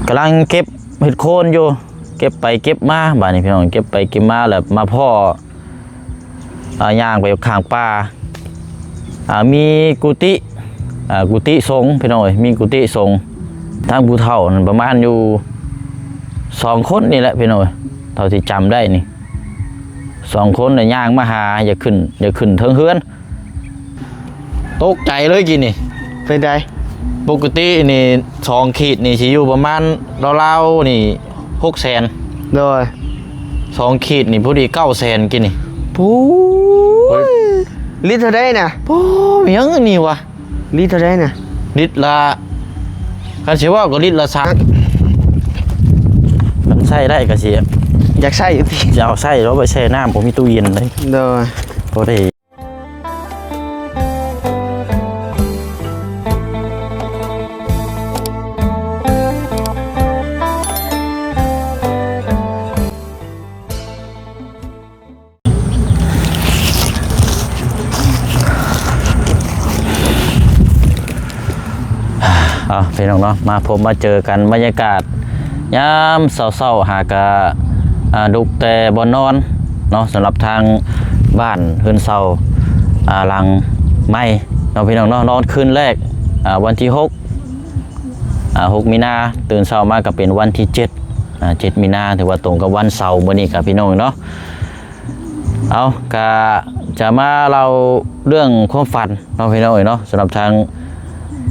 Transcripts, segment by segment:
ກຳລັງເກັບເຫັດໂຄນຢູ່ ເກັບໄປເກັບມາ ບາດນີ້ພີ່ນ້ອງ ເກັບໄປເກັບມາແລ້ວມາພໍ້ ອ່າ ຍ່າງໄປຂ້າງປ່າ ອ່າ ມີກຸຕິ ອ່າ ກຸຕິສົງພີ່ນ້ອງເອີຍ ມີກຸຕິສົງ ທາງຜູ້ເຖົ້ານັ້ນປະມານຢູ່ສອງຄົນນີ້ແຫຼະພີ່ນ້ອງເອີຍ ເທົ່າທີ່ຈຳໄດ້ນີ້ ສອງຄົນນະຍ່າງມາຫາ ຢາກຂຶ້ນ ຢາກຂຶ້ນເທິງເຮືອນ ຕົກໃຈເລີຍກີ້ນີ້. ເປັນໃດ? ປົກກະຕິນີ້ສອງຂີດນີ້ຊິຢູ່ປະມານລາວໆນີ້ຫົກແສນ ໂດຍ ສອງຂີດນີ້ພໍດີເກົ້າແສນກີ້ນີ້. ປູ້ຍ ລິດເທົ່າໃດນະ? ໂອ້ ຫຍັງອັນນີ້ວະ? ລິດເທົ່າໃດນະ? ລິດລະ ຄັນຊິເວົ້າກໍລິດລະສາມ ມັນໃຊ້ໄດ້ກໍຊິ ຢາກໃຊ້ຢູ່ຕິ? ຈະເອົາໃຊ້ແລ້ວໄປແຊ່ນ້ຳ ບໍ່ມີຕູ້ເຢັນເລີຍ. ໂດຍ ບໍ່ໄດ້ ເອົາ ພີ່ນ້ອງເນາະ ມາພົບມາເຈີກັນ ບັນຍາກາດຍາມເຊົ້າໆ ຫາກະ ອ່າ ລຸກແຕ່ບ່ອນນອນເນາະ ສຳລັບທາງບ້ານເຮືອນເຊົ່າ ອ່າ ຫຼັງໃໝ່ເນາະ ພີ່ນ້ອງເນາະ ນອນຄືນແລກ ອ່າ ວັນທີຫົກ ອ່າ ຫົກມີນາ ຕື່ນເຊົ້າມາກໍເປັນວັນທີເຈັດ ອ່າ ເຈັດມີນາ ຖືວ່າຕົງກັບວັນເສົາມື້ນີ້ກໍ ພີ່ນ້ອງເນາະ. ເອົາ ກະຈະມາເລົ່າເລື່ອງຄວາມຝັນເນາະ ພີ່ນ້ອງເອີຍເນາະ ສຳລັບທາງ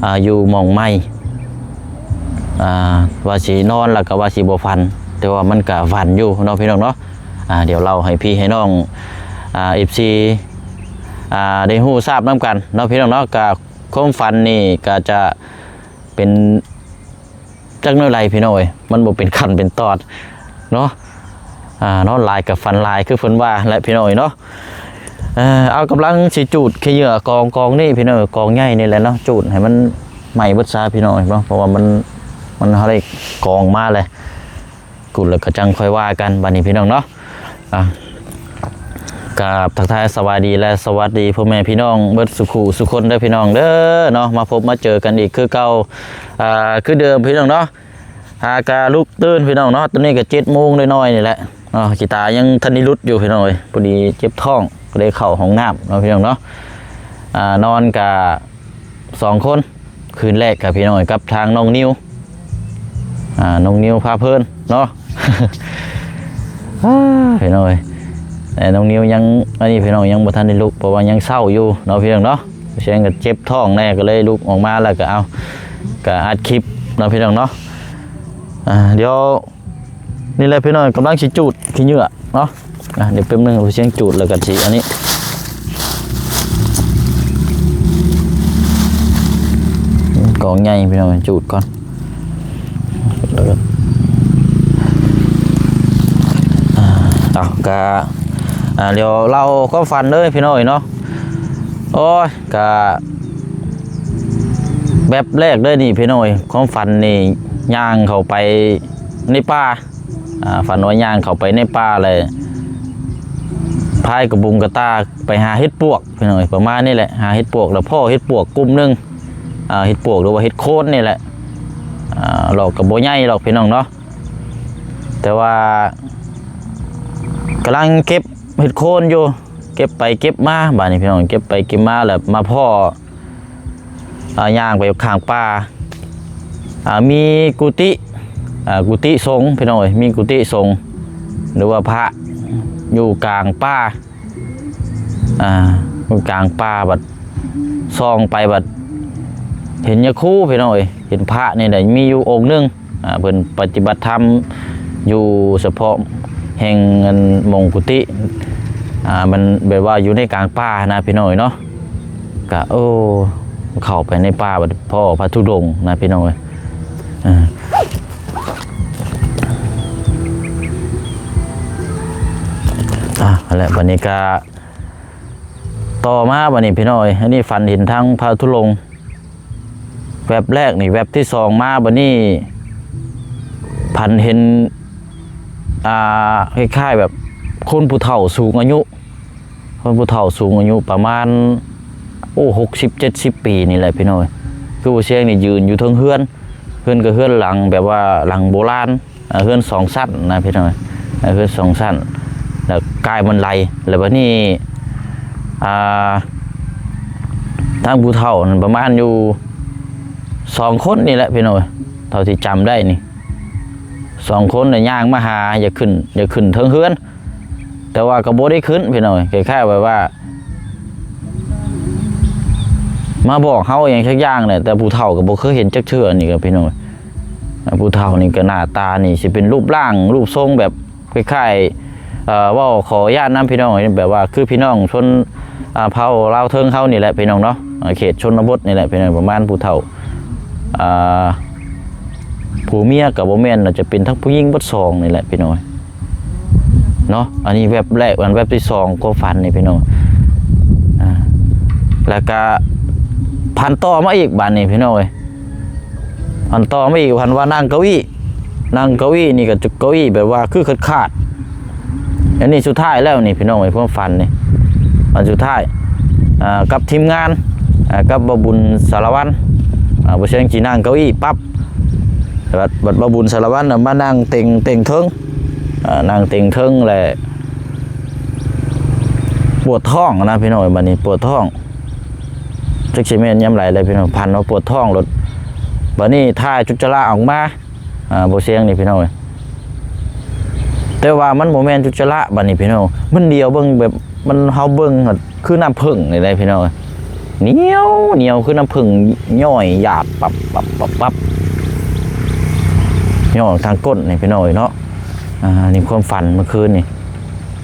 ອ່າ ຢູ່ໝ່ອງໃໝ່ ອ່າ ວ່າຊິນອນແລ້ວກໍວ່າຊິບໍ່ຝັນ ແຕ່ວ່າມັນກະຝັນຢູ່ເນາະ ພີ່ນ້ອງເນາະ. ອ່າ ດຽວເລົ່າໃຫ້ພີ່ໃຫ້ນ້ອງ ອ່າ ເອັຟຊີ ອ່າ ໄດ້ຮູ້ຊາບນຳກັນເນາະ ພີ່ນ້ອງເນາະ. ກະຄວາມຝັນນີ້ກະຈະເປັນ ຈັກໜ້ອຍໄຫຼ ພີ່ນ້ອງເອີຍ ມັນບໍ່ເປັນຂັ້ນເປັນຕອນເນາະ. ອ່າ ນອນຫຼາຍກໍຝັນຫຼາຍ ຄືເພິ່ນວ່າແຫຼະ ພີ່ນ້ອງເອີຍເນາະ. ເອົາ ກຳລັງຊິຈູດຂີ້ເຫຍື້ອກອງ ກອງນີ້ ພີ່ນ້ອງເອີຍ ກອງໃຫຍ່ນີ້ແຫຼະເນາະ ຈູດໃຫ້ມັນໄໝ້ເບິດຊະ ພີ່ນ້ອງເອີຍເນາະ ເພາະວ່າມັນ ມັນ ເຮົາໄດ້ກອງມາແລ້ວ ກູດແລ້ວກໍຈັ່ງຄ່ອຍວ່າກັນ ບາດນີ້ ພີ່ນ້ອງເນາະ. ອ່າ ກາບທັກທາຍສະບາຍດີ ແລະ ສະຫວັດດີພໍ່ແມ່ພີ່ນ້ອງເບິດສູ່ຄູ່ສູ່ຄົນເດີ ພີ່ນ້ອງເດີເນາະ. ມາພົບມາເຈີກັນອີກຄືເກົ່າ ອ່າ ຄືເດີມ ພີ່ນ້ອງເນາະ. ຫາກະລຸກຕື່ນ ພີ່ນ້ອງເນາະ ຕອນນີ້ກະເຈັດໂມງໜ້ອຍໆນີ້ແຫຼະເນາະ. ຂີ້ຕາຍັງທັນໄດ້ຫຼຸດຢູ່ ພີ່ນ້ອງເອີຍ ພໍດີເຈັບທ້ອງ ກໍໄດ້ເຂົ້າຫ້ອງນ້ຳເນາະ ພີ່ນ້ອງເນາະ. ອ່າ ນອນກະສອງຄົນ ຄືນແລກກັບ ພີ່ນ້ອງເອີຍ ກັບທາງນ້ອງນິວ ອ່າ ນ້ອງນິວພາເພີນເນາະ. ອ້າ ພີ່ນ້ອງເອີຍ ແຕ່ນ້ອງນິວຍັງ ອັນນີ້ ພີ່ນ້ອງ ຍັງບໍ່ທັນໄດ້ລຸກ ເພາະວ່າຍັງເຊົ້າຢູ່ເນາະ ພີ່ນ້ອງເນາະ. ສຽງກໍເຈັບທ້ອງແດ່ ກໍເລີຍລຸກອອກມາ ແລ້ວກໍ ເອົາ ກໍອັດຄລິບເນາະ ພີ່ນ້ອງເນາະ. ອ່າ ດຽວ ນີ້ແຫຼະ ພີ່ນ້ອງ ກຳລັງຊິຈູດຂີ້ເຫຍື້ອເນາະ. ອ່າ ດຽວແປັບໜຶ່ງ ສຽງຈູດແລ້ວກໍຊິອັນນີ້ ກອງໃຫຍ່ ພີ່ນ້ອງ ຈູດກ່ອນ ແລ້ວກໍ ອ່າ ເອົາ ກະ ອ່າ ດຽວເລົ່າຄວາມຝັນເດີ ພີ່ນ້ອງເອີຍເນາະ. ໂອ້ຍ ກະ ແວັບແລກເລີຍນີ້ ພີ່ນ້ອງເອີຍ ຄວາມຝັນນີ້ ຍ່າງເຂົ້າໄປໃນປ່າ ອ່າ ຝັນວ່າຍ່າງເຂົ້າໄປໃນປ່າ ແລ້ວພາຍກະບຸງກະຕ່າໄປຫາເຫັດປວກ ພີ່ນ້ອງເອີຍ ປະມານນີ້ແຫຼະ. ຫາເຫັດປວກ ແລ້ວພໍ້ເຫັດປວກກຸ່ມໜຶ່ງ ອ່າ ເຫັດປວກ ຫຼືວ່າເຫັດໂຄນນີ້ແຫຼະ. ອ່າ ດອກກໍບໍ່ໃຫຍ່ດອກ ພີ່ນ້ອງເນາະ ແຕ່ວ່າກຳລັງເກັບເຫັດໂຄນຢູ່ ເກັບໄປເກັບມາ ບາດນີ້ ພີ່ນ້ອງ ເກັບໄປເກັບມາ ແລ້ວມາພໍ້ ອ່າ ຍ່າງໄປຂ້າງປ່າ ອ່າ ມີກຸຕິ ອ່າ ກຸຕິສົງ ພີ່ນ້ອງເອີຍ ມີກຸຕິສົງ ຫຼືວ່າພະຢູ່ກາງປ່າ ອ່າ ຢູ່ກາງປ່າ ບັດສ່ອງໄປ ບັດເຫັນຍາຄູ ພີ່ນ້ອງເອີຍ ເຫັນພະນີ້ແຫຼະ ມີຢູ່ອົງໜຶ່ງ ອ່າ ເພິ່ນປະຕິບັດທຳຢູ່ສະເພາະແຫ່ງອັນໝ່ອງກຸຕິ ອ່າ ມັນແບບວ່າຢູ່ໃນກາງປ່ານະ ພີ່ນ້ອງເອີຍເນາະ. ກະ ໂອ້ ເຂົ້າໄປໃນປ່າ ບັດພໍ້ພະທຸດົງນະ ພີ່ນ້ອງເອີຍ. ອ່າ ຫັ້ນແຫຼະ ບັດນີ້ກະ ຕໍ່ມາບັດນີ້ ພີ່ນ້ອງເອີຍ ອັນນີ້ຝັນເຫັນທາງພະທຸດົງ ແວັບແລກນີ້ ແວັບທີສອງມາ ບັດນີ້ຝັນເຫັນ ອ່າ ຄ້າຍໆແບບຄົນຜູ້ເຖົ້າສູງອາຍຸ ຄົນຜູ້ເຖົ້າສູງອາຍຸປະມານ ໂອ້ ຫົກສິບເຈັດສິບປີນີ້ແຫຼະ ພີ່ນ້ອງເອີຍ. ຄືບໍ່ສຽງນີ້ຢືນຢູ່ເທິງເຮືອນ ເຮືອນກໍເຮືອນຫຼັງແບບວ່າຫຼັງໂບລານ ເຮືອນສອງຊັ້ນນະພີ່ນ້ອງ ເຮືອນສອງຊັ້ນ ແລ້ວກາຍບັນໄດ ແລ້ວບັດນີ້ ອ່າ ທາງຜູ້ເຖົ້ານັ້ນປະມານຢູ່ສອງຄົນນີ້ແຫຼະພີ່ນ້ອງ ເທົ່າທີ່ຈຳໄດ້ນີ້ ສອງຄົນນະຍ່າງມາຫາ ຢາກຂຶ້ນ ຢາກຂຶ້ນເທິງເຮືອນ ແຕ່ວ່າກໍບໍ່ໄດ້ຂຶ້ນພີ່ນ້ອງ ຄ້າຍໆແບບວ່າ ມາບອກເຮົາອີ່ຫຍັງຈັກຢ່າງແຫຼະ ແຕ່ຜູ້ເຖົ້າກໍບໍ່ເຄີຍເຫັນຈັກເທື່ອນີ້ກໍພີ່ນ້ອງ ຜູ້ເຖົ້ານີ້ກໍໜ້າຕານີ້ຊິເປັນຮູບຮ່າງຮູບຊົງແບບຄ້າຍໆ ເວົ້າຂໍອະນຸຍາດນຳພີ່ນ້ອງ ແບບວ່າຄືພີ່ນ້ອງຊົນ ເຜົ່າລາວເທິງເຮົານີ້ແຫຼະພີ່ນ້ອງເນາະ ເຂດຊົນນະບົດນີ້ແຫຼະພີ່ນ້ອງ ປະມານຜູ້ເຖົ້າ ອ່າ ຜົວເມຍກໍບໍ່ແມ່ນ ໜ້າຈະເປັນທັງຜູ້ຍິງເບິດສອງນີ້ແຫຼະພີ່ນ້ອງເນາະ ອັນນີ້ແວັບແລກ ອັນແວັບທີສອງ ຄວາມຝັນນີ້ພີ່ນ້ອງ ອ່າ ແລ້ວກະພັນຕໍ່ມາອີກບາດນີ້ພີ່ນ້ອງເອີຍ ພັນຕໍ່ມາອີກ ພັນວ່ານັ່ງເກົ້າອີ້ ນັ່ງເກົ້າອີ້ນີ້ກໍເກົ້າອີ້ແບບວ່າຄືຂາດໆ ອັນນີ້ສຸດທ້າຍແລ້ວນີ້ພີ່ນ້ອງເອີຍ ຄວາມຝັນນີ້ ອັນສຸດທ້າຍ ອ່າ ກັບທີມງານ ອ່າ ກັບບ່າວບຸນສາລະວັນ ອ່າ ບ່າວຊຽງຊິນັ່ງເກົ້າອີ້ປັບ ບັດ ບັດບ່າວບຸນສາລະວັນນະມານັ່ງເຕັງ ເຕັງເທິງ ອ່າ ນັ່ງເຕັງເທິງແລ້ວປວດທ້ອງນະພີ່ນ້ອງ ບັດນີ້ປວດທ້ອງ ຈັກຊິແມ່ນຍາມໃດແລ້ວພີ່ນ້ອງ ພັນວ່າປວດທ້ອງໂລດ ບັດນີ້ຖ່າຍຈຸດຈະລະອອກມາ ອ່າ ບໍ່ຊຽງນີ້ພີ່ນ້ອງເອີຍ ແຕ່ວ່າມັນບໍ່ແມ່ນຈຸດຈະລະບັດນີ້ພີ່ນ້ອງ ມັນດຽວເບິ່ງແບບ ມັນ ເຮົາເບິ່ງຄືນ້ຳເຜິ້ງນີ້ແຫຼະພີ່ນ້ອງ ໜຽວ ໜຽວຄືນ້ຳເຜິ້ງຍ້ອຍຢາບປັບ ປັບ ປັບ ປັບ ຍ້ອຍທາງກົ້ນນີ້ພີ່ນ້ອງເອີຍເນາະ ອ່າ ນີ້ຄວາມຝັນເມື່ອຄືນນີ້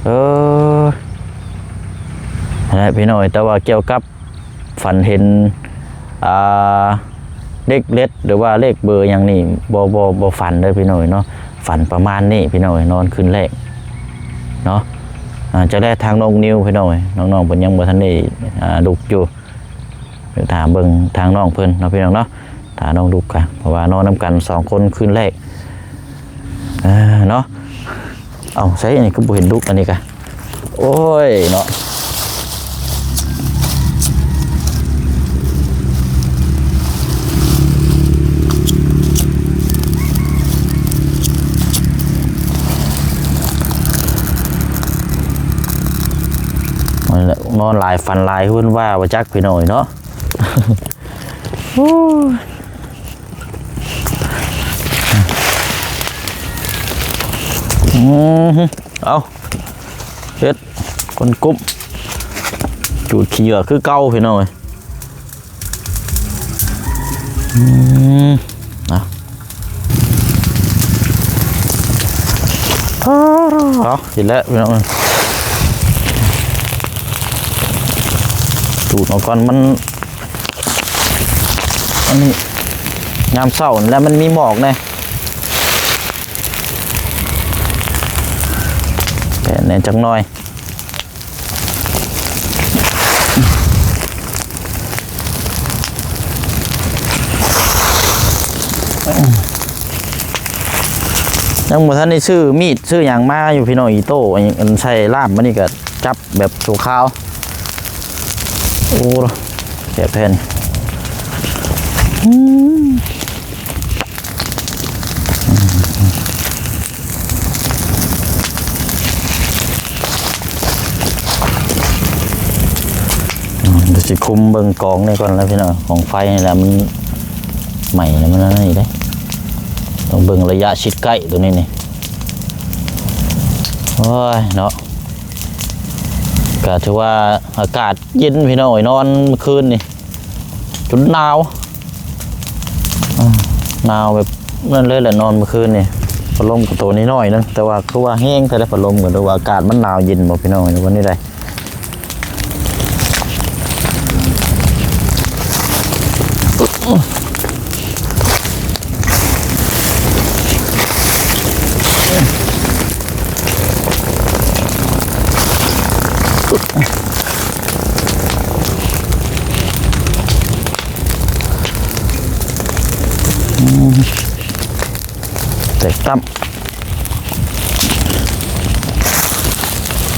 ເອີ ນັ້ນແຫຼະພີ່ນ້ອງເອີຍ ແຕ່ວ່າກ່ຽວກັບ ຝັນເຫັນ ອ່າ ເດັກເລັດ ຫຼືວ່າເລກເບີຫຍັງນີ້ ບໍ່ ບໍ່ ບໍ່ຝັນເດີພີ່ນ້ອງເອີຍເນາະ ຝັນປະມານນີ້ພີ່ນ້ອງເອີຍ ນອນຄືນແລກເນາະ ອ່າ ຈະໄດ້ທາງນ້ອງນິວພີ່ນ້ອງເອີຍ ນ້ອງໆເພິ່ນຍັງບໍ່ທັນໄດ້ ອ່າ ລຸກຢູ່ ຖ້າເບິ່ງທາງນ້ອງເພິ່ນເນາະພີ່ນ້ອງເນາະ ຖ້ານ້ອງລຸກກະ ເພາະວ່ານອນນຳກັນສອງຄົນຄືນແລກ ເອີ ເນາະ ເອົາ ໃສ ອັນນີ້ຄືບໍ່ເຫັນລຸກ ອັນນີ້ກະ ໂອ້ຍ ເນາະ ນອນຫຼາຍຝັນຫຼາຍ ເພິ່ນວ່າບໍ່ຈັກພີ່ນ້ອງເນາະ ໂອ້ຍ ອືມ ເອົາ ເຮັດ ຄົນກຸບ ຈູດຂີ້ເຫຍື້ອຄືເກົ່າພີ່ນ້ອງເອີຍ ອືມ ເອົາ ເອົາ ເຮັດແລ້ວພີ່ນ້ອງເອີຍ ຈູດເອົາກ່ອນ ມັນ ອັນນີ້ຍາມເຊົ້າແລ້ວມັນມີໝອກແດ່ ແປນແດ່ຈັກໜ່ອຍ ຍັງບໍ່ທັນໄດ້ຊື້ມີດຊື້ຫຍັງມາຢູ່ພີ່ນ້ອງ ອີໂຕ້ອັນໃສ່ລາມ ອັນນີ້ກໍຈັບ ແບບຊົ່ວຄາວ ໂອ້ ແສບແທ້ນີ້ ອືມ ດຽວຊິຄຸມເບິ່ງກອງນີ້ກ່ອນແລ້ວພີ່ນ້ອງ ກອງໄຟນີ້ແຫຼະ ມັນໄໝ້ແລ້ວ ມັນອັນນີ້ເດ້ ຕ້ອງເບິ່ງໄລຍະຊິດໃກ້ໂຕນີ້ນີ້ ໂອ້ຍ ເນາະ ກະຖືວ່າອາກາດເຢັນພີ່ນ້ອງເອີຍ ນອນມື້ຄືນນີ້ຈົນໜາວ ໜາວແບບນັ້ນເລີຍແຫຼະ ນອນມື້ຄືນນີ້ ພັດລົມກໍໂຕນ້ອຍໆໜຶ່ງ ແຕ່ວ່າຄືວ່າແຮງແທ້ ພັດລົມກໍ ຫຼືວ່າອາກາດມັນໜາວເຢັນບໍ່ພີ່ນ້ອງເອີຍ ວັນນີ້ໄດ ແຕກຕ່ຳ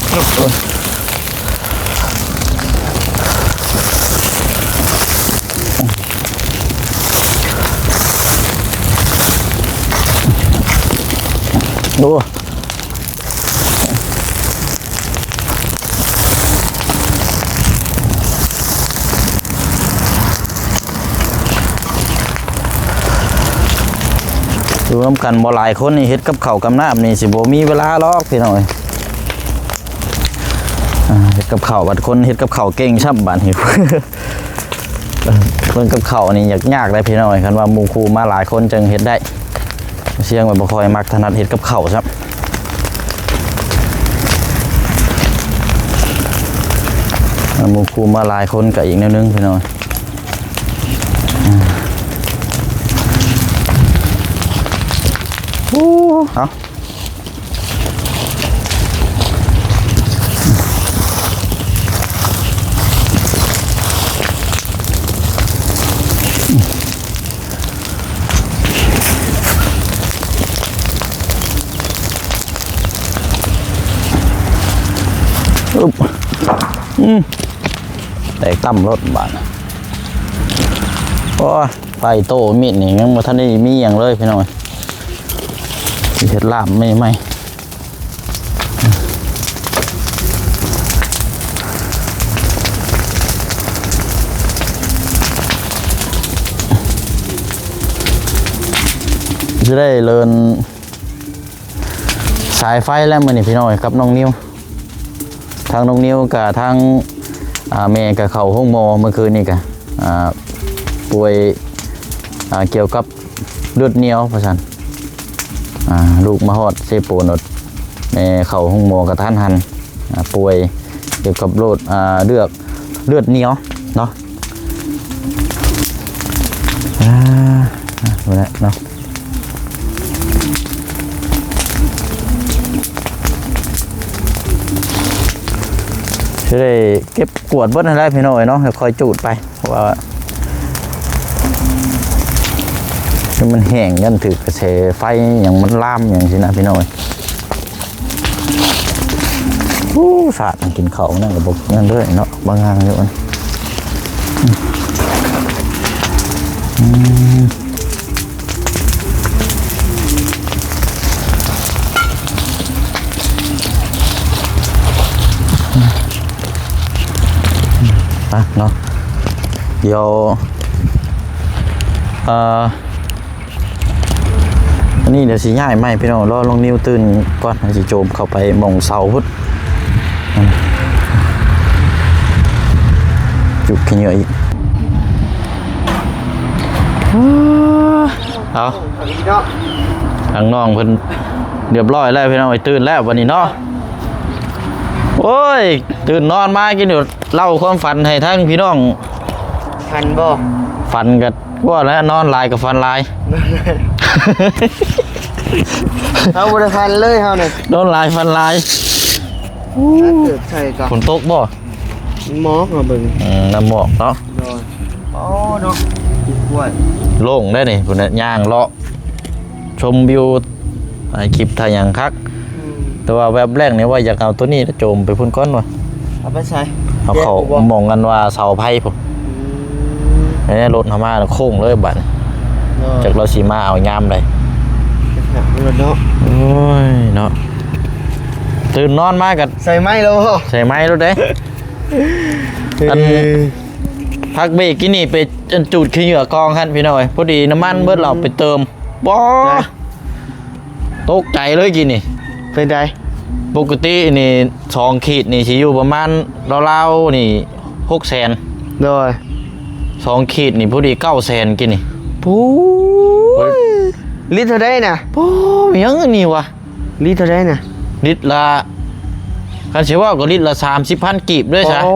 ໂອ້ຍ. ໂອ້ ຢູ່ນຳກັນບໍ່ຫຼາຍຄົນນີ້ ເຮັດກັບເຂົ້າກັບນ້ຳນີ້ ຊິບໍ່ມີເວລາດອກ ພີ່ນ້ອງເອີຍ. ອ່າ ເຮັດກັບເຂົ້າ ບັດຄົນເຮັດກັບເຂົ້າເກັ່ງຊ້ຳບາດນີ້. ເບິ່ງກັບເຂົ້ານີ້ຍາກໆ ເດ້ພີ່ນ້ອງເອີຍ ຄັນວ່າໝູ່ຄູ່ມາຫຼາຍຄົນຈຶ່ງເຮັດໄດ້. ສ່ຽງວ່າບໍ່ຄ່ອຍມັກຖະໜັດເຮັດກັບເຂົ້າຊ້ຳ. ອ່າ ໝູ່ຄູ່ມາຫຼາຍຄົນກໍອີກແນວໜຶ່ງພີ່ນ້ອງ. ໂອ້ ເອົາ ອຶບ ອືມ ແຕກຕ່ຳໂລດບາດ. ໂອ້ຍ ໄຟໂຕ້ມີດນີ້ຍັງບໍ່ທັນໄດ້ມີຫຍັງເລີຍພີ່ນ້ອງ. ຊິເຮັດລາບໃໝ່ໆ ຊິໄດ້ເລີນສາຍໄຟແລ້ວມື້ນີ້ພີ່ນ້ອງ ກັບນ້ອງນິວ. ທາງນ້ອງນິວກະທາງ ອ່າ ແມ່ກະເຂົ້າໂຮງໝໍ ເມື່ອຄືນນີ້ກະ ອ່າ ປ່ວຍ ອ່າ ກ່ຽວກັບເລືອດໜຽວວ່າຊັ້ນ. ອ່າ ລູກມາຮອດເຊໂປນ ແມ່ເຂົ້າໂຮງໝໍກະທັນຫັນ ອ່າ ປ່ວຍກ່ຽວກັບໂລກ ອ່າ ເລືອດ ເລືອດໜຽວເນາະ. ອ່າ ພຸ້ນແຫຼະເນາະ ຊິໄດ້ເກັບກວາດເບິດຫັ້ນແຫຼະພີ່ນ້ອງເອີຍເນາະ ຄ່ອຍຈູດໄປ ເພາະວ່າມັນແຫ້ງ ຢ້ານຖືກກະແສໄຟຫຍັງມັນລາມຫຍັງຊີ້ນະພີ່ນ້ອງເອີຍ. ໂອ້ ສາດກິນເຂົ້ານັ້ນກໍບໍ່ນັ້ນເດີເນາະ ບາງຢ່າງຢູ່ອັນ ອືມ ອ່ະເນາະ ດຽວ ເອີ ອັນນີ້ດຽວຊິຍ້າຍໃໝ່ພີ່ນ້ອງ ລໍນ້ອງນິວຕື່ນກ່ອນ ຊິໂຈມເຂົ້າໄປໝ່ອງເສົາພຸ້ນ. ຈຸກຂີ້ເຫຍື້ອອີກ ເອົາ ທາງນ້ອງເພິ່ນຮຽບຮ້ອຍແລ້ວພີ່ນ້ອງ ຕື່ນແລ້ວບັດນີ້ເນາະ. ໂອ້ຍ ຕື່ນນອນມາກິນ ເລົ່າຄວາມຝັນໃຫ້ທັງພີ່ນ້ອງ ຝັນບໍ່? ຝັນກະ ວ່າແລ້ວນອນຫຼາຍກໍຝັນຫຼາຍ ເຮົາບໍ່ໄດ້ຝັນເລີຍເຮົານີ້ ນອນຫຼາຍຝັນຫຼາຍ. ໂອ້ ເກີດໃສ່ກໍ ຝົນຕົກບໍ່? ໝອກເຮົາເບິ່ງ ອືມ ນ້ຳໝອກເນາະ. ໂອ້ ເນາະ ໂລ່ງໄດ໋ນີ້ ພຸ້ນນະ ຍ່າງເລາະ ຊົມວິວ ຖ່າຍຄລິບຖ່າຍຫຍັງຄັກ. ອືມ ແຕ່ວ່າແວັບແລກນີ້ວ່າຢາກເອົາໂຕນີ້ໂຈມໄປພຸ້ນກ່ອນວ່າ ເອົາໄປໃສ? ເອົາເຂົ້າ ແຍກບໍ່? ໝ່ອງອັນວ່າເສົາໄຟພຸ້ນ. ອືມ ເອີ ລົດເຮົາມາໂຄ້ງເລີຍບາດນີ້ ໂດຍ ຈັກລາວຊິມາເອົາຍາມໃດເນາະ. ໂອ້ຍເນາະ ຕື່ນນອນມາກໍໃສ່ໄມ້ແລ້ວບໍ່? ໃສ່ໄມ້ໂລດເດ້. ເອີ ອັນ ພັກເບຣກກີ້ນີ້ໄປ ອັນ ຈູດຂີ້ເຫຍື້ອກອງຫັ້ນພີ່ນ້ອງເອີຍ ພໍດີນ້ຳມັນເບິດ ອືມ ລາວໄປເຕີມ ບໍ່ ນະ ຕົກໃຈເລີຍກີ້ນີ້. ເປັນໃດ? ປົກກະຕິນີ້ສອງຂີດນີ້ຊິຢູ່ປະມານລາວໆນີ້ຫົກແສນ ໂດຍ ສອງຂີດນີ້ພໍດີເກົ້າແສນກີ້ນີ້. ໂອ້ຍ ລິດເທົ່າໃດນະ? ໂອ້ ມີຫຍັງອັນນີ້ວະ? ລິດເທົ່າໃດນະ? ລິດລະ ຄັນຊິເວົ້າກໍລິດລະສາມສິບພັນກີບເດ້ຊະ. ໂອ້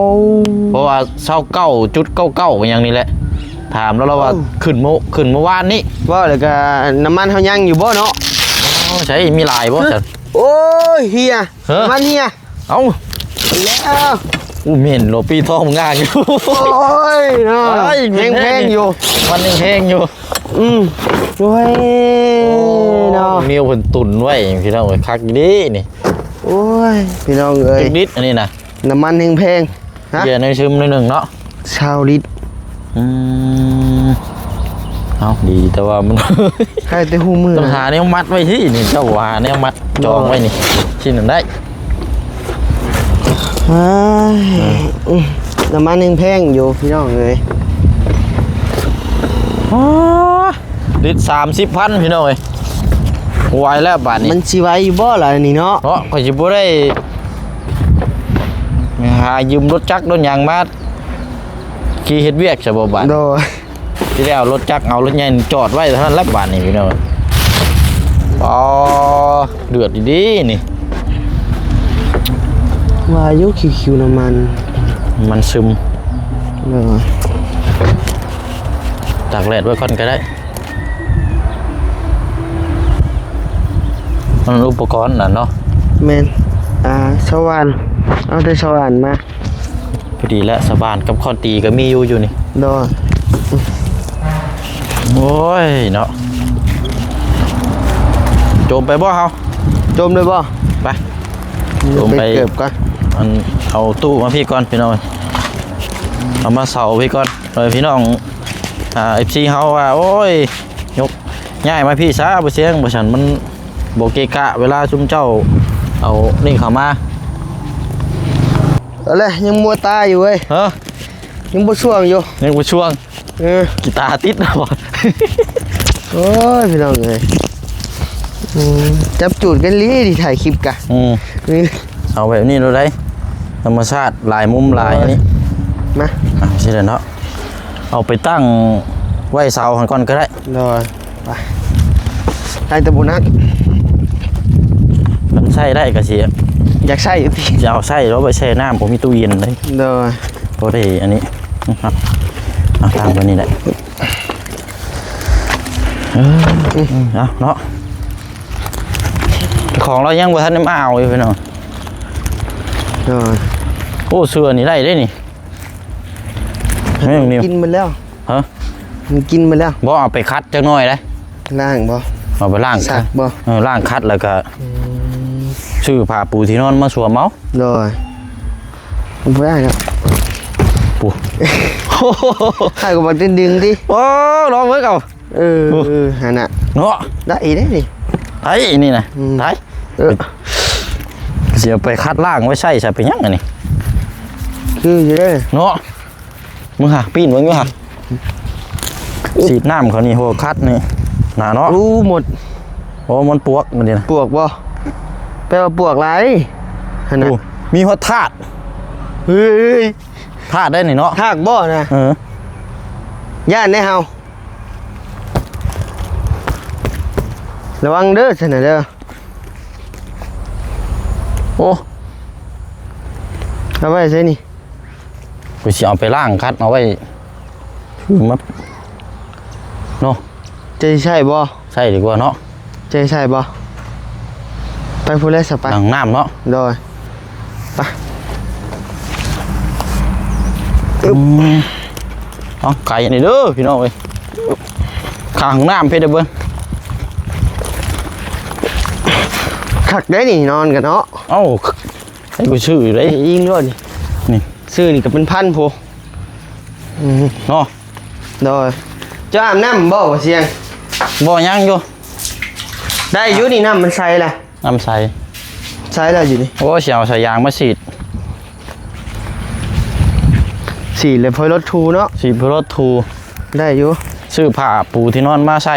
ເພາະວ່າຊາວເກົ້າຈຸດເກົ້າເກົ້າຫຍັງນີ້ແຫຼະ ຖາມລາວ ລາວວ່າ ໂອ້ ຂຶ້ນມື້ ຂຶ້ນມື້ວານນີ້. ເວົ້າແລ້ວກໍນ້ຳມັນເຮົາຍັງຢູ່ບໍ່ເນາະ? ໂອ້ ໃສ ມີຫຼາຍບໍ່ຊັ້ນ? ໂອ້ຍ ເຮຍ ຮະ ນ້ຳມັນເຮຍ. ເອົ້າ ແລ້ວ ອູ້ ແມ່ນໂລ ປີທອງງາມຢູ່. ໂອ້ຍເນາະ ເອີຍ ແພງໆຢູ່ ມັນຍັງແພງຢູ່. ອືມ ໂອ້ຍ ໂອ້ຍ ເນາະ ແນວເພິ່ນຕຸນໄວ້ພີ່ນ້ອງເອີຍ ຄັກດີນີ້. ໂອ້ຍ ພີ່ນ້ອງເອີຍ ຈັກລິດອັນນີ້ນະ? ນ້ຳມັນແຮງແພງ ຮະ ເຢຍໃນຊຶມໜ້ອຍໜຶ່ງເນາະ ຊາວລິດ. ອືມ ເອົ້າ ດີແຕ່ວ່າມັນ ໃຫ້ແຕ່ຮູ້ມື້ ຕ້ອງຫາແນວມັດໄວ້ທີ່ນີ້ ເຈົ້າຫາແນວມັດຈອງໄວ້ນີ້ ໂດຍ ທີ່ນັ້ນໄດ້ ເອີ ອືມ ນ້ຳມັນຍັງແພງຢູ່ພີ່ນ້ອງເອີຍ ອໍ ລິດສາມສິບພັນພີ່ນ້ອງເອີຍ ບໍ່ໄຫວແລ້ວບາດນີ້ ມັນຊິໄຫວຢູ່ບໍ່ລະນີ້ເນາະ ເນາະ ຂ້ອຍຊິບໍ່ໄດ້ຫາຢືມລົດຈັກລົດຫຍັງມາຂີ່ເຮັດວຽກຊະບໍ່ບາດ ໂດຍ ທີ່ແລ້ວລົດຈັກເອົາລົດໃຫຍ່ຈອດໄວ້ເທົ່ານັ້ນແຫຼະບາດນີ້ພີ່ນ້ອງ ອໍ ເດືອດດີໆ ນີ້ ວ່າຢູ່ ຄິວໆ ນ້ຳມັນ ມັນຊຶມ ເອີ ຕາກແດດໄວ້ກ່ອນກໍໄດ້ ມັນອຸປະກອນນັ້ນເນາະ ແມ່ນ ອ່າ ສະຫວ່ານ ເອົາແຕ່ສະຫວ່ານມາ ພໍດີແຫຼະ ສະຫວ່ານກັບຄ້ອນຕີກໍມີຢູ່ ຢູ່ນີ້ ໂດຍ ໂອ້ຍເນາະ ໂຈມໄປບໍ່ເຮົາ ໂຈມເລີຍບໍ່ ໄປ ໂຈມໄປ ໄປເກີບກ່ອນ ອັນ ເອົາຕູ້ມາພີ້ກ່ອນພີ່ນ້ອງ ເອົາມາເສົາພີ້ກ່ອນ ເອີ ພີ່ນ້ອງ ອ່າ ເອັຟຊີ ເຮົາວ່າ ໂອ້ຍ ຍົກ ຍ້າຍມາພີ້ຊະ ບໍ່ຊຽງ ບໍ່ຊັ້ນມັນບໍ່ເກະກະ ເວລາຊຸມເຈົ້າເອົານີ້ເຂົ້າມາ ເອົາແຫຼະ ຍັງມົວຕາຢູ່ເວີຍ ຮະ ຍັງບໍ່ຊ່ວງຢູ່ ຍັງບໍ່ຊ່ວງ ເອີ ກີຕາຕິດແລ້ວ ໂອ້ຍ ພີ່ນ້ອງເອີຍ ອືມ ຈັບຈູດກັນລີ້ ທີ່ຖ່າຍຄລິບກະ ອືມ ນີ້ ເອົາແບບນີ້ໂລດໄດ໋ ທຳມະຊາດ ຫຼາຍມຸມຫຼາຍ ໂອ້ຍ ນີ້ ມາ ອ່ະ ຊີ້ແຫຼະເນາະ ເອົາໄປຕັ້ງໄວ້ເສົາຫັ້ນກ່ອນກໍໄດ້ ໂດຍ ໄປ ໄດ້ແຕ່ບໍ່ນັກ ມັນໃຊ້ໄດ້ກໍຊິ ຢາກໃຊ້ຢູ່ຕິ ຈະເອົາໃຊ້ແລ້ວໄປແຊ່ນ້ຳ ບໍ່ມີຕູ້ເຢັນເດ້ ໂດຍ ບໍ່ໄດ້ອັນນີ້ ເອົາຕັ້ງໄວ້ນີ້ແຫຼະ ເອີ ເອົາເນາະ ຂອງລາວຍັງບໍ່ທັນໄດ້ມາເອົາຢູ່ພີ່ນ້ອງ ໂດຍ ໂອ້ ເສື້ອນີ້ໄດ້ເດ້ນີ້ ແມ່ນນີ້ ກິນໝົດແລ້ວ ຮະ ມັນກິນໝົດແລ້ວ ບໍ່ ເອົາໄປຂັດຈັກໜ້ອຍເດ້ ລ້າງບໍ່ ເອົາໄປລ້າງ ຊັກບໍ່ ເອີ ລ້າງຂັດແລ້ວກໍ ອືມ ຊື້ຜ້າປູທີ່ນອນມາສວມເອົາ ໂດຍ ບໍ່ໄດ້ແລ້ວ ປູ ໃຫ້ກໍບໍ່ໄດ້ດຶງຕິ ໂອ້ ລອງເບິ່ງເອົາ ເອີ ໂອ້ ເອີ ຫັ້ນນະ ເນາະ ໄດ້ອີກເດ້ນີ້ ໄດ້ນີ້ນະ ອືມ ໄດ້ ເອີ ຊິເອົາໄປຂັດລ້າງໄວ້ໃຊ້ຊະ ເປັນຫຍັງອັນນີ້ ຄືຢູ່ເດ້ ເນາະ ມຶງຫາປີ້ນເບິ່ງຢູ່ຫາ ສີດນ້ຳເຂົານີ້ ໂຫ ຂັດນີ້ ໜາເນາະ ໂອ້ ໝົດ ໂອ້ ມັນປວກມັນນີ້ນະ ປວກບໍ່ ແປວ່າປວກຫຼາຍ ຫັ້ນນະ ໂອ້ ມີຮອດທາດ ເຮີ້ຍ ທາດໄດ້ນີ້ເນາະ ທາກບໍ່ນະ ເອີ ຢ້ານເດ້ເຮົາ ລະວັງເດີຊັ້ນນະເດີ ໂອ້ ເອົາໄວ້ໃສນີ້ ຂ້ອຍຊິເອົາໄປລ້າງຂັດເອົາໄວ້ ຄືມາເນາະ ເຈົ້າຊິໃຊ້ບໍ່? ໃຊ້ດີກວ່າເນາະ ເຈົ້າຊິໃຊ້ບໍ່? ໄປພຸ້ນແຫຼະຊະ ໄປ ລ້າງນ້ຳເນາະ ໂດຍ ໄປ ອືມ ເອົາ ໄກນີ້ເດີພີ່ນ້ອງເອີຍ ຂ້າງຫ້ອງນ້ຳເພິ່ນເດີເບິ່ງ ຄັກໄດ໋ນີ້ ນອນກັນເນາະ ເອົ້າ ໃຫ້ກູຊື້ຢູ່ເດ້ ອີງໂລດນີ້ ນີ້ ຊື້ນີ້ກໍເປັນພັນພຸ້ນ ອືມ ເນາະ ໂດຍ ເຈົ້າອາບນ້ຳບໍ່ ບໍ່ສຽງ? ບໍ່ ຍັງຢູ່ ໄດ້ຢູ່ນີ້ ນ້ຳມັນໃສລະ ນ້ຳໃສ ໃສລະຢູ່ນີ້ ໂອ້ ຊິເອົາສາຍຢາງມາສີດ ສີດແລ້ວຄ່ອຍລົດຖູເນາະ ສີດຄ່ອຍລົດຖູ ໄດ້ຢູ່ ຊື້ຜ້າປູທີ່ນອນມາໃສ່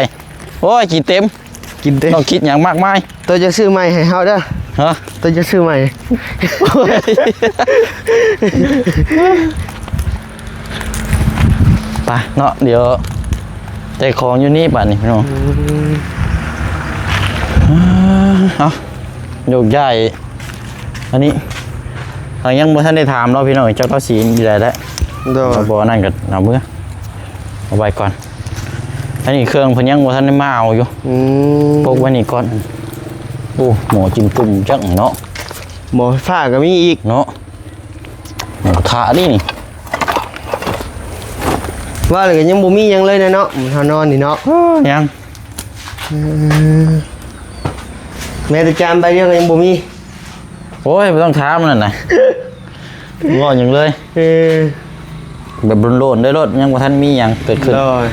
ໂອ້ຍ ກິນເຕັມ ກິນເຕັມ ຕ້ອງຄິດຫຍັງມາກມາຍ ໂຕຈະຊື້ໃໝ່ໃຫ້ເຮົາເດີ ຮະ ໂຕຈະຊື້ໃໝ່ ໄປເນາະ ດຽວແຈກຂອງຢູ່ນີ້ບາດນີ້ພີ່ນ້ອງ ອືມ ເອົາ ໂຍກຍ້າຍ ອັນນີ້ ເຮົາຍັງບໍ່ທັນໄດ້ຖາມເນາະພີ່ນ້ອງ ເຈົ້າລາວສີຢູ່ໃດແລ້ວ ໂດຍ ເຮົາບໍ່ອັນນັ້ນກໍເອົາເມືອ ເອົາໄວ້ກ່ອນ ອັນນີ້ເຄື່ອງເພິ່ນຍັງບໍ່ທັນໄດ້ມາເອົາຢູ່ ອືມ ປົກໄວ້ນີ້ກ່ອນ ໂອ້ ໝໍ້ຈິ້ມຈຸ້ມຈັກເນາະ ໝໍ້ໄຟຟ້າກໍມີອີກເນາະ ໝູກະທະນີ້ນີ້ ວ່າແລ້ວກໍຍັງບໍ່ມີຫຍັງເລີຍນະເນາະ ເຮົານອນນີ້ເນາະ ເອີ ຍັງ ເອີ ແມ້ແຕ່ຈານໃບດຽວກໍຍັງບໍ່ມີ ໂອ້ຍ ບໍ່ຕ້ອງຖາມນັ້ນນະ ບໍ່ຫຍັງເລີຍ ເອີ ແບບໂລນໆ ໄດ້ໂລດ ຍັງບໍ່ທັນມີຫຍັງເກີດຂຶ້ນ ໂດຍ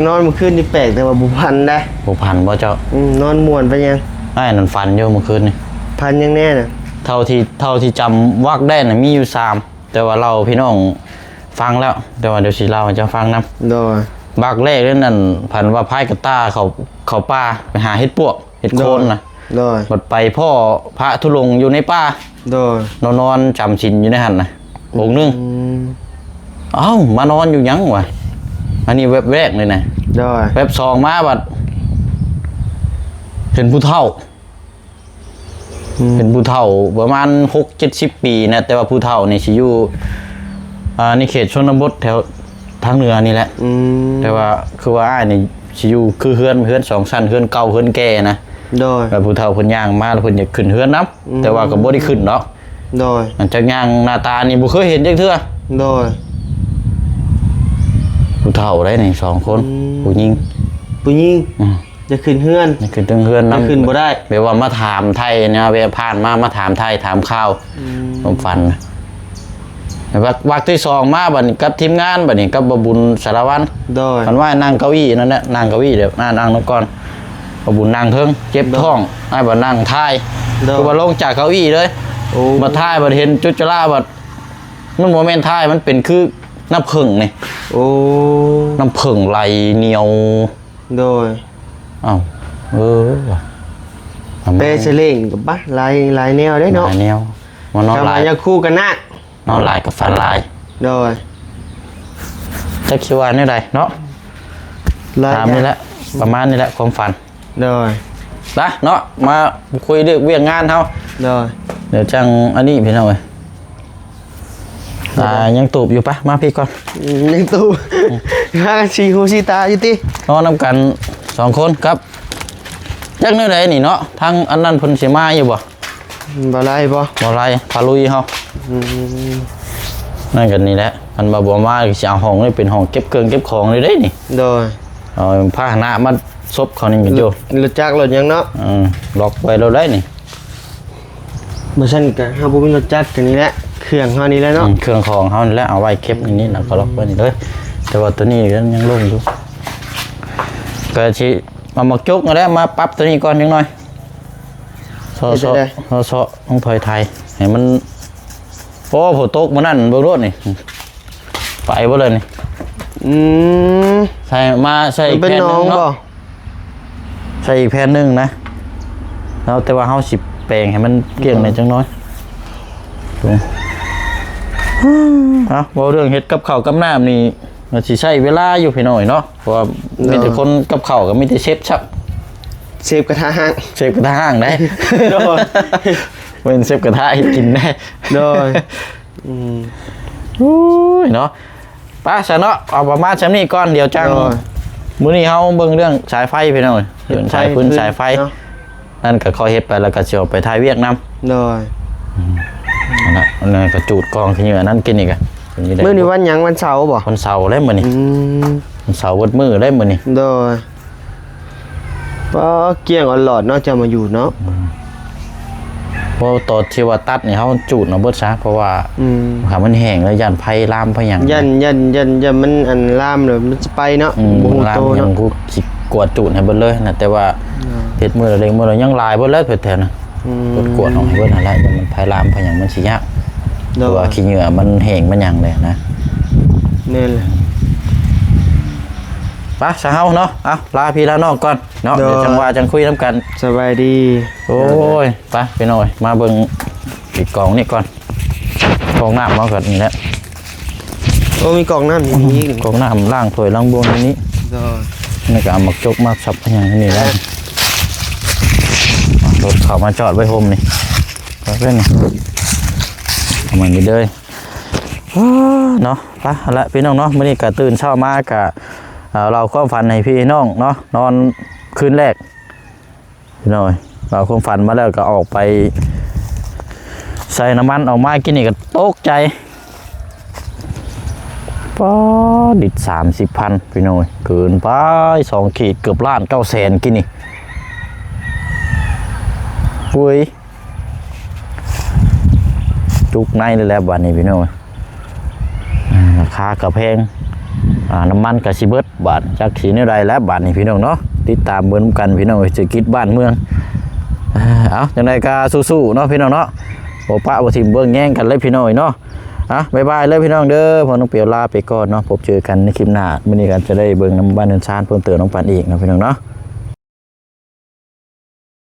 ນອນມື້ຄືນນີ້ແປກ ແຕ່ວ່າບໍ່ຝັນໄດ໋. ບໍ່ຝັນບໍ່ເຈົ້າ? ອືມ ນອນມ່ວນປານຫຍັງ. ອ້າຍນັ້ນຝັນຢູ່ມື້ຄືນນີ້. ຝັນຫຍັງແດ່ນະ? ເທົ່າທີ່ ເທົ່າທີ່ຈຳວັກໄດ້ນະ ມີຢູ່ສາມ ແຕ່ວ່າເລົ່າໃຫ້ພີ່ນ້ອງຟັງແລ້ວ ແຕ່ວ່າດຽວຊິເລົ່າໃຫ້ເຈົ້າຟັງນຳ. ໂດຍ. ວັກແລກນັ້ນ ຝັນວ່າພາຍກະຕ່າເຂົ້າ ເຂົ້າປ່າໄປຫາເຫັດປວກ ເຫັດໂຄນນະ. ໂດຍ. ບັດໄປພໍ້ພະທຸດົງຢູ່ໃນປ່າ. ໂດຍ. ນອນ ນອນຈຳສິນຢູ່ໃນຫັ້ນນະ ອົງໜຶ່ງ. ອືມ. ເອົ້າ ມານອນຢູ່ຫຍັງວະ? ອັນນີ້ແວັບແລກເລີຍນະ. ໂດຍ. ແວັບສອງມາບັດເຫັນຜູ້ເຖົ້າ. ອືມ. ເປັນຜູ້ເຖົ້າປະມານຫົກເຈັດສິບປີນະ ແຕ່ວ່າຜູ້ເຖົ້ານີ້ຊິຢູ່ ອ່າ ໃນເຂດຊົນນະບົດແຖວທາງເໜືອນີ້ແຫຼະ. ອືມ. ແຕ່ວ່າຄືວ່າອ້າຍນີ້ຊິຢູ່ຄືເຮືອນ ເຮືອນສອງຊັ້ນ ເຮືອນເກົ່າ ເຮືອນແກ່ນະ. ໂດຍ. ແລ້ວຜູ້ເຖົ້າເພິ່ນຍ່າງມາ ແລ້ວເພິ່ນຢາກຂຶ້ນເຮືອນນຳ. ອືມ. ແຕ່ວ່າກໍບໍ່ໄດ້ຂຶ້ນດອກ. ໂດຍ. ອັນຈັກຍ່າງໜ້າຕານີ້ບໍ່ເຄີຍເຫັນຈັກເທື່ອ. ໂດຍ. ຜູ້ເຖົ້າໄດ໋ນີ້ສອງຄົນ. ອືມ. ຜູ້ຍິງ. ຜູ້ຍິງ. ອືມ. ຢາກຂຶ້ນເຮືອນ ຢາກຂຶ້ນເທິງເຮືອນນຳ ແຕ່ຂຶ້ນບໍ່ໄດ້ ແບບວ່າມາຖາມໄຖ່ນະ ແວະຜ່ານມາ ມາຖາມໄຖ່ຖາມຂ່າວ. ອືມ. ຄວາມຝັນນະ ແລ້ວວັກ ວັກທີສອງມາບັດນີ້ ກັບທີມງານບັດນີ້ ກັບບ່າວບຸນສາລະວັນ. ໂດຍ. ເພິ່ນວ່ານັ່ງເກົ້າອີ້ນັ້ນແຫຼະ ນັ່ງເກົ້າອີ້ ດຽວ ນັ່ງ ນັ່ງນຳກ່ອນ. ບ່າວບຸນນັ່ງເທິງ ເຈັບ ໂດຍ ທ້ອງ ອ້າຍບັດນັ່ງຖ່າຍ. ໂດຍ. ຄືວ່າລົງຈາກເກົ້າອີ້ເລີຍ. ໂອ້. ມາຖ່າຍບັດເຫັນຈຸດຈະລາບັດ ມັນບໍ່ແມ່ນຖ່າຍ ມັນເປັນຄືນ້ຳເຜິ້ງນີ້. ໂອ້. ນ້ຳເຜິ້ງໄຫຼໜຽວ. ໂດຍ. ເອົ້າ ເອີ ວ່າ ແປສະເຫຼັງກໍບະ ຫຼາຍ ຫຼາຍແນວເດ້ເນາະ ຫຼາຍແນວ. ມານອນຫຼາຍ ຢາກຄູ່ກັນນະ ນອນຫຼາຍກໍຝັນຫຼາຍ. ໂດຍ. ຈັກຊິວ່າແນວໃດເນາະ ຫຼາຍ ຖາມນີ້ແຫຼະ ປະມານນີ້ແຫຼະຄວາມຝັນ. ໂດຍ. ລະເນາະ ມາຄຸຍເລື່ອງວຽກງານເຮົາ. ໂດຍ. ດຽວຈັ່ງອັນນີ້ພີ່ນ້ອງເອີຍ. ອ່າ ຍັງຕູບຢູ່ ປະ ມາພີ້ກ່ອນ. ອືມ ຍັງຕູບ ຫາສີຫູສີຕາຢູ່ຕິ. ນອນນຳກັນສອງຄົນກັບ ຈັກແນວໃດນີ້ເນາະ ທາງອັນນັ້ນເພິ່ນຊິມາຢູ່ບໍ່? ບໍ່ໄລ່ບໍ່? ບໍ່ໄລ່ ພາລຸຍເຮົາ. ອືມ. ນັ້ນກໍນີ້ແຫຼະ ຄັນວ່າບໍ່ມາກໍຊິເອົາຫ້ອງນີ້ເປັນຫ້ອງເກັບເຄື່ອງເກັບຂອງເລີຍເດ້ນີ້. ໂດຍ. ເອົາພາຫະນະມາສົບເຂົານີ້ກໍຢູ່ ລົດຈັກລົດຫຍັງເນາະ. ເອີ ລັອກໄວ້ໂລດໄດ໋ນີ້. ບໍ່ຊັ້ນກໍເຮົາບໍ່ມີລົດຈັກ ກໍນີ້ແຫຼະ ເຄື່ອງເຮົານີ້ແຫຼະເນາະ. ອືມ ເຄື່ອງຂອງເຮົານີ້ແຫຼະ ເອົາໄວ້ເກັບໃນນີ້ ແລ້ວກໍລັອກໄວ້ນີ້ເລີຍ. ແຕ່ວ່າໂຕນີ້ຍັງລົງຢູ່ ກໍຊິເອົາໝາກຈົກນັ້ນແຫຼະ ມາປັບໂຕນີ້ກ່ອນຈັກໜ່ອຍ. ເຊາະ ເຊາະ ເຮັດຈັ່ງໃດ? ເຊາະ ເຊາະ ຕ້ອງຖອຍໄຖໃຫ້ມັນ ໂອ້ ຝົນຕົກມື້ນັ້ນ ເບິ່ງໂລດນີ້. ໄປບໍ່ເລີຍນີ້. ອືມ. ໃສ່ມາ ໃສ່ອີກແຜ່ນໜຶ່ງເນາະ. ມັນເປັນໜອງບໍ່? ໃສ່ອີກແຜ່ນໜຶ່ງນະ ແລ້ວແຕ່ວ່າເຮົາຊິແປງໃຫ້ມັນກ້ຽງແດ່ຈັກໜ້ອຍ. ເອົ້າ ເວົ້າເລື່ອງເຮັດກັບເຂົ້າກັບນ້ຳນີ້ ມັນຊິໃຊ້ເວລາຢູ່ພີ່ນ້ອງເນາະ ເພາະວ່າມີແຕ່ ໂດຍ ຄົນກັບເຂົ້າກໍມີແຕ່ເຊັບຊະ ເຊັບກະທະຮ້າງ ເຊັບກະທະຮ້າງໄດ໋. ໂດຍ. ເປັນເຊັບກະທະເຮັດກິນໄດ໋. ໂດຍ. ອືມ. ໂອ້ຍເນາະ ໄປຊະເນາະ ເອົາປະມານຊ່ຳນີ້ກ່ອນ ດຽວຈັ່ງ ໂດຍ ມື້ນີ້ເຮົາເບິ່ງເລື່ອງສາຍໄຟພີ່ນ້ອງ ເລື່ອງສາຍຟືນ ເຮັດໄຟ ສາຍໄຟເນາະ ນັ້ນກໍຄ່ອຍເຮັດໄປ ແລ້ວກໍຊິອອກໄປຖ່າຍວຽກນຳ. ໂດຍ. ອືມ ນັ້ນນະ ອັນນັ້ນກໍຈູດກອງຂີ້ເຫຍື້ອນັ້ນກິນອີກອະ. ມື້ນີ້ວັນຫຍັງ? ວັນເສົາບໍ່? ວັນເສົາແລ້ວມື້ນີ້. ອືມ. ວັນເສົາເບິດມື້ແລ້ວມື້ນີ້. ໂດຍ. ປ້າ ກ້ຽງອອດຫຼອດເນາະ ເຈົ້າມາຢູ່ເນາະ. ອືມ ເພາະຕອນທີ່ວ່າຕັດນີ້ເຮົາຈູດເອົາເບິດຊະ ເພາະວ່າ ອືມ ຖ້າມັນແຫ້ງແລ້ວຢ້ານໄຟລາມໄຟຫຍັງ ຢ້ານ ຢ້ານ ຢ້ານ ຢ້ານມັນ ອັນ ລາມແລ້ວມັນຊິໄປເນາະ. ອືມ ບໍ່ຮູ້ໂຕເນາະ ລາມຍັງ ກູຊິກວດຈູດໃຫ້ເບິດເລີຍນະ ແຕ່ວ່າ ໂດຍ ເຮັດມື້ລະເລັກມື້ລະ ຍັງຫຼາຍເບິດແລ້ວແຖວໆນະ. ອືມ ກວດ ກວດອອກໃຫ້ເບິດຫັ້ນແຫຼະ ຢ້ານມັນໄຟລາມໄຟຫຍັງມັນຊິຍາກ. ໂດຍ ເພາະວ່າຂີ້ເຫຍື້ອມັນແຫ້ງມັນຫຍັງແລ້ວນະ. ແມ່ນແຫຼະ. ໄປຊະເຮົາເນາະ ເອົາ ລາພີ່ລານ້ອງກ່ອນເນາະ. ໂດຍ. ດຽວຈັ່ງວ່າຈັ່ງຄຸຍນຳກັນ. ສະບາຍດີ. ໂອ້ຍ ໄປພີ່ນ້ອງເອີຍ ມາເບິ່ງອີກກອງນີ້ກ່ອນ. ກອງນ້ຳເຮົາກໍນີ້ແຫຼະ. ໂອ້ ມີກອງນ້ຳຢູ່ນີ້ອີກ. ກອງນ້ຳລ້າງຖ້ວຍລ້າງບ່ວງຢູ່ນີ້. ໂດຍ. ນີ້ກໍເອົາໝາກຈົກມາສັບຫຍັງນີ້ແຫຼະ. ລົດເຂົ້າມາຈອດໄວ້ຮົ່ມນີ້ ໄປເພິ່ນນີ້ ເອົາມານີ້ເດີ. ເນາະ ໄປ ເອົາລະພີ່ນ້ອງເນາະ ມື້ນີ້ກະຕື່ນເຊົ້າມາກະ ເອີ ເລົ່າຄວາມຝັນໃຫ້ພີ່ນ້ອງເນາະ ນອນຄືນແລກ ພີ່ນ້ອງເອີຍ ເລົ່າຄວາມຝັນມາແລ້ວກະອອກໄປໃສ່ນ້ຳມັນ ອອກມາກິນນີ້ກະຕົກໃຈ ປາດ ລິດສາມສິບພັນ ພີ່ນ້ອງເອີຍ ເກີນໄປ ສອງຂີດ ເກືອບລ້ານເກົ້າແສນກິນນີ້ ໂອ້ຍ. ຈຸກໃນເລີຍແຫຼະບາດນີ້ພີ່ນ້ອງ ອ່າ ລາຄາກໍແພງ ອ່າ ນ້ຳມັນກໍຊິເບິດບາດ ຈັກຊິແນວໃດແລ້ວບາດນີ້ພີ່ນ້ອງເນາະ. ຕິດຕາມເບິ່ງນຳກັນພີ່ນ້ອງເອີຍ ເສດຖະກິດບ້ານເມືອງ. ເອົາ ຈັ່ງໃດກໍສູ້ໆເນາະພີ່ນ້ອງເນາະ ບໍ່ປະບໍ່ຖິ້ມເບິ່ງແຍງກັນເລີຍພີ່ນ້ອງເອີຍເນາະ. ອ່ະ ບາຍບາຍເລີຍພີ່ນ້ອງເດີ ພວກນ້ອງປຽວລາໄປກ່ອນເນາະ ພົບເຈີກັນໃນຄລິບໜ້າ. ມື້ນີ້ກໍຈະໄດ້ເບິ່ງນຳບ້ານເຮືອນຊານເພີ່ມເຕີມນຳກັນອີກເນາະພີ່ນ້ອງເນາະ.